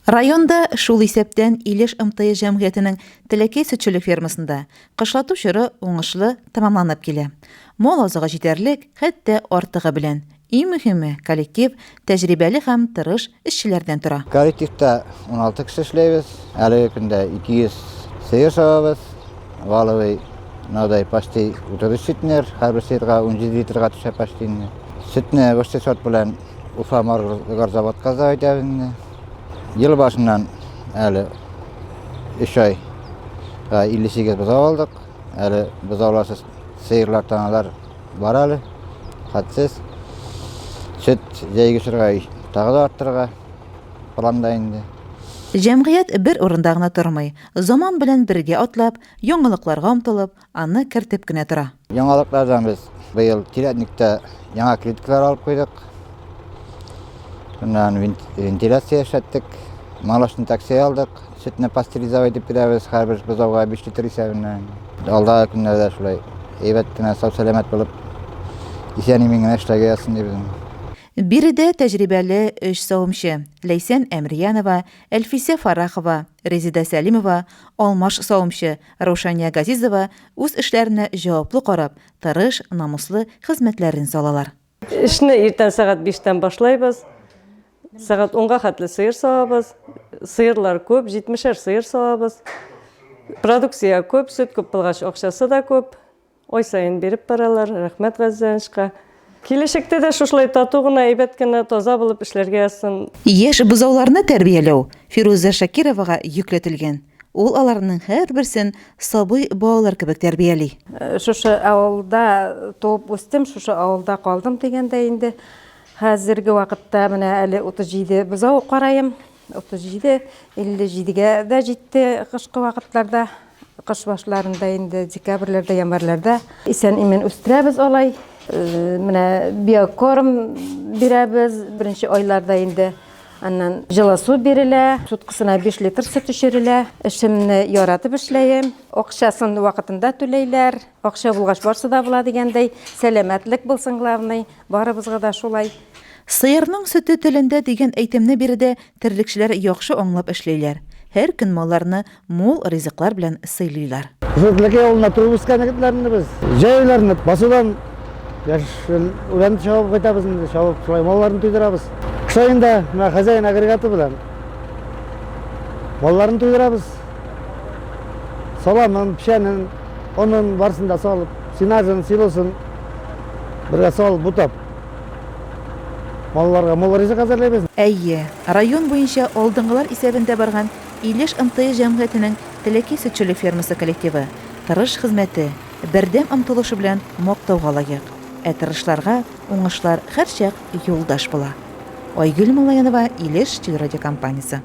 Районда, шул исәптән Илеш МТС җәмгыятенең Теләкәй сөтчелек фермасында, кышлату чоры уңышлы тәмамланып килә. Мал азыгы җитәрлек, хәтта артыгы белән. Иң мөһиме, коллектив тәҗрибәле һәм тырыш эшчеләрдән тора. Коллективта 16 кеше эшләйбез. Әлеге көндә 200 сыер савабыз. Валовый мынадай почти 33 центнер, һәрбер сыерга 17 литрга төшә почти инде. Сөтне высший сорт белән Уфа горзаводка сдавать итәбез инде. Ел башыннан әле 3 айга 58 бозау алдык. Әле бозауларсыз сыерлар, таналар бар әле. Хәтсез. Сөт җәйге чорга тагы да арттырырга планда инде. Җәмгыять бер урында гына тормый, заман белән бергә атлап, яңалыкларга омтылып, аны кертеп кенә тора. Яңалыклардан без быел телятникта яңа клеткалар алып куйдык. Шуннан вентиляция эшләттек. Молочный такси алдык. Сөтне пастеризовать итеп бирәбез һәрбер бозауга 5 литр исәбеннән. Алдагы көннәрдә шулай әйбәт кенә сау-сәламәт булып, исән-имин генә эшләргә язсын дибез. Биредә тәҗрибәле өч савымчы, Ләйсән Әмирьянова, Әлфисә Фарахова, Резеда Сәлимова, алмаш савымчы Раушания Газизова үз эшләренә җаваплы карап, тырыш, намуслы хезмәтләрен салалар. Эшне иртән сәгать биштән башлайбыз. Сәгать унга хәтле сыер савабыз. Сыерлар күп, җитмешәр сыер савабыз. Продукция күп, сөт күп булгач, акчасы да күп. Ай саен биреп баралар. Рәхмәт Газзәншка. Киләчәктә дә шушылай тату гына, әйбәт кенә, таза булып эшләргә язсын. Яшь бозауларны тәрбияләү Фирүзә Шакировага йөкләтелгән. Ул аларның һәрберсен сабый балалар кебек тәрбияли. Шушы авылда туып үстем, шушы авылда калдым дигәндәй инде. Хәзерге вакытта менә әле 37 бозау караем. 37, 57-гә дә җитте кышкы вакытларда. Кыш башларында инде декабрьләрдә, январьләрдә исән-имин үстерәбез алай. Э, менә биокорм бирәбез беренче айларда инде. Аннан җылы су бирелә, суткасына 5 литр сөт эчерелә. Эшемне яратып эшләем. Акчасын вакытында түләйләр. Акча булгач барсы да була дигәндәй, сәламәтлек булсын главный. Барыбызга да шулай. Сыерның сөте телендә дигән әйтемне биредә терлекчеләр яхшы аңлап эшлиләр. Һәр көн малларны мул ризыклар белән сыйлыйлар. Шул Теләкәй авылында туып үскән егетләр инде без. Җәяүләрне басудан яшел үлән чабып кайтабыз инде, чабып шулай малларны туйдырабыз. Кыш аенда менә хозяин агрегаты белән малларны туйдырабыз. Саламын, печәнен, онын барысын да салып, сенажын, силосын Бергә салып, бутап, малларга мул ризык әзерлибез. Әйе, район буенча алдынгылар исәбендә барган Илеш МТС җәмгыятенең Теләкәй сөтчелек фермасы коллективы тырыш хезмәте, бердәм омтылышы белән мактауга лаек. Ә тырышларга уңышлар һәрчак юлдаш була. Айгөл Муллаянова, Илеш телерадиокомпаниясе.